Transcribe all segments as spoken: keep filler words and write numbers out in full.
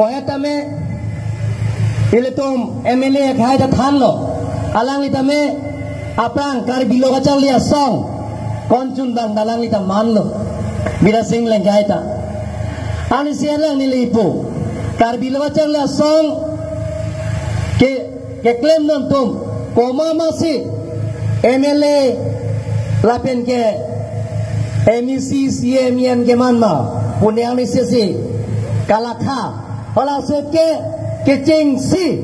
Mohet tame ilitum M L A akhai ta thanlo. Alangli tame aphrang Karbi Lo Kacharli Asong konchun bang alangli ta manlo. Bidya Sing Engleng akhai ta. Anisi alangli le ipu. Karbi Lo Kacharli Asong ke keklem nontum, komat masi M L A lapen ke M E C, C E M, E M keman ma, pu ne anisi si kalakha. Halaso ahut ke kechengsi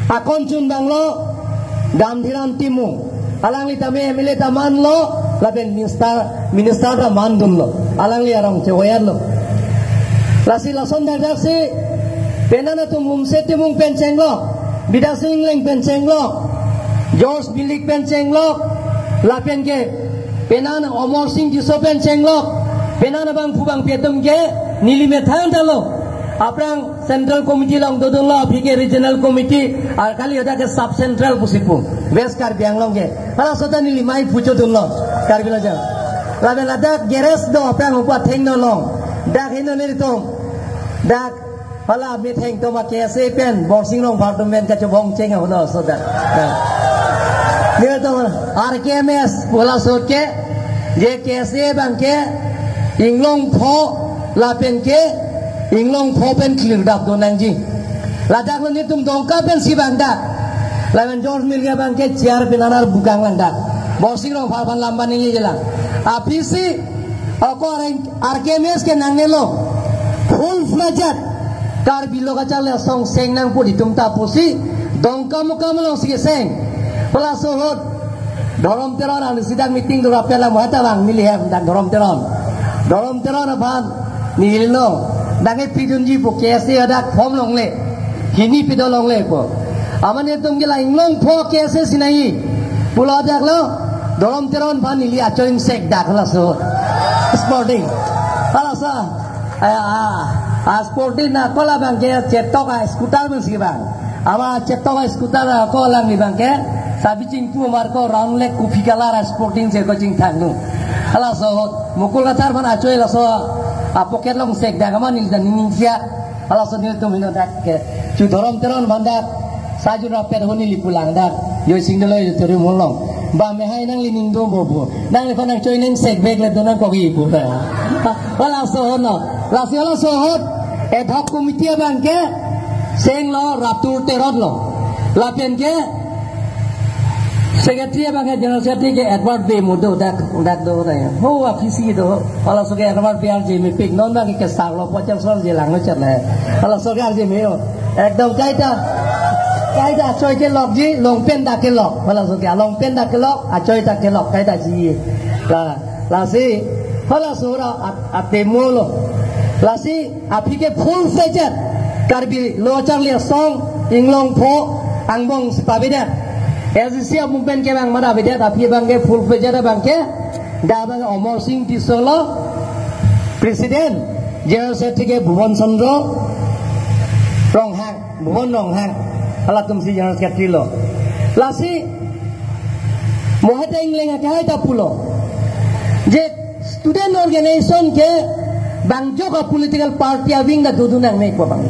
akonchun banglo Gamdhiran Timung. Alangli tame M L A ta manlo, lapen minister, minister ta mandunlo. Alangli arong chevoyarlo. Lasi lason thakthak si, penang atum Humse Timung pen chenglok, Bidya Sing Engleng pen chenglok, George Billik pen chenglok, lapen ke penang Amarsing Tisso pen chenglok, penang abangphu bangpi atum ke neli methang talo. Aphrang Central Committee along dodunlo, aphi ke Regional Committee, ar kali hadak ke Sub Central pusi pu, West Karbi Anglong ke. Halaso ta neli mai puchodunlo, Karbi Lo Kacharli. Lapen ladak geres do aphrang upa thengno long. Dak heno nelitum. Dak hala methang atum a K S A pen, Borsing Rongphar atum pen kachobong cheng ahut laso dak. Nelitum R K M S pu halaso ahut ke, je K S A abang ke, inglong pho, lapen ke, inglong pho pen klirdap do nangji. Ladak lo nelitum Dongka pensi bang dak. Lapen George Billik abang ke chair pen anar bukang lang dak. Borsing Rongphar aphan lam baningje lang. Aphi si, ako areng R K M S ke nangnelo. Full fledged Karbi Lo Kacharli Asong seng nangpo itum ta pusi, Dongkamukam alongsi keseng. Halaso ahut Dhorom Teron anisi dak meeting do rapet la, mohet ta bang neli hem dak Dhorom Teron. Dhorom Teron aphan neli lo. Dak ke pidunji pu K S A dak form longle. Hini pido longle pu. Amat nelitum ke la inglong pho K S A si nangji pulo dak lo. Dhorom Teron aphan neli achoingsek dak laso. Sporting. Halaso. A, a, a sporting na ako labang ke Chetak a scooter pensi bang. Amat Chetak a scooter ako alangli abang ke. Sabi chingpu amar ko round leg kopi color a sporting si ko chingthang nu. Halaso ahut Mukul Kathar aphan achoi laso a pocket along sek dak amat neli ta ning ning siak. Halaso ahut nelitum heno dak ke. Chu Dhorom Teron aphan dak. Sajun rapet ahut neli pulang dak. Joysing Doloi auditorium along. Ba mehai nangli ning do bobo. Nangliphan nangchoi ning sek bek le do nangkok-i pu. Halaso ahut no. Lasi halaso ahut ad hoc committee abang ke senglo Ratur Teron lo. Lapen ke secretary abang ke, general secretary ke Edward Bey mo do dak, dak do na ya. Ho aphi si do. Halaso ke Edward Bey arje mepik, non abang ke kesar lo, pochang sol je lang lo chat le. Halaso ke arje me-o. Ekdom kaita, kaita achoi kelokji, longpen dak kelok. Halaso ke longpen dak kelok, achoi dak kelok, kaita ji. La, lasi, halaso ra at-, atemo lo. Lasi, aphi ke full fledged Karbi Lo Kacharli Asong inglong pho angbong si pavedet. L C C a movement ke bang mada avedet, aphi abang ke full fledged abang ke, dak abang Amarsing Tisso lo president, general secretary ke Bhuban Chandra Ronghang, Bhuban Ronghang, halatum si general secretary lo. Lasi, mohet ta Engleng akhai ta pulo. Je student organization ke bang ajok a political party a wing ta dodun nangne pu abang.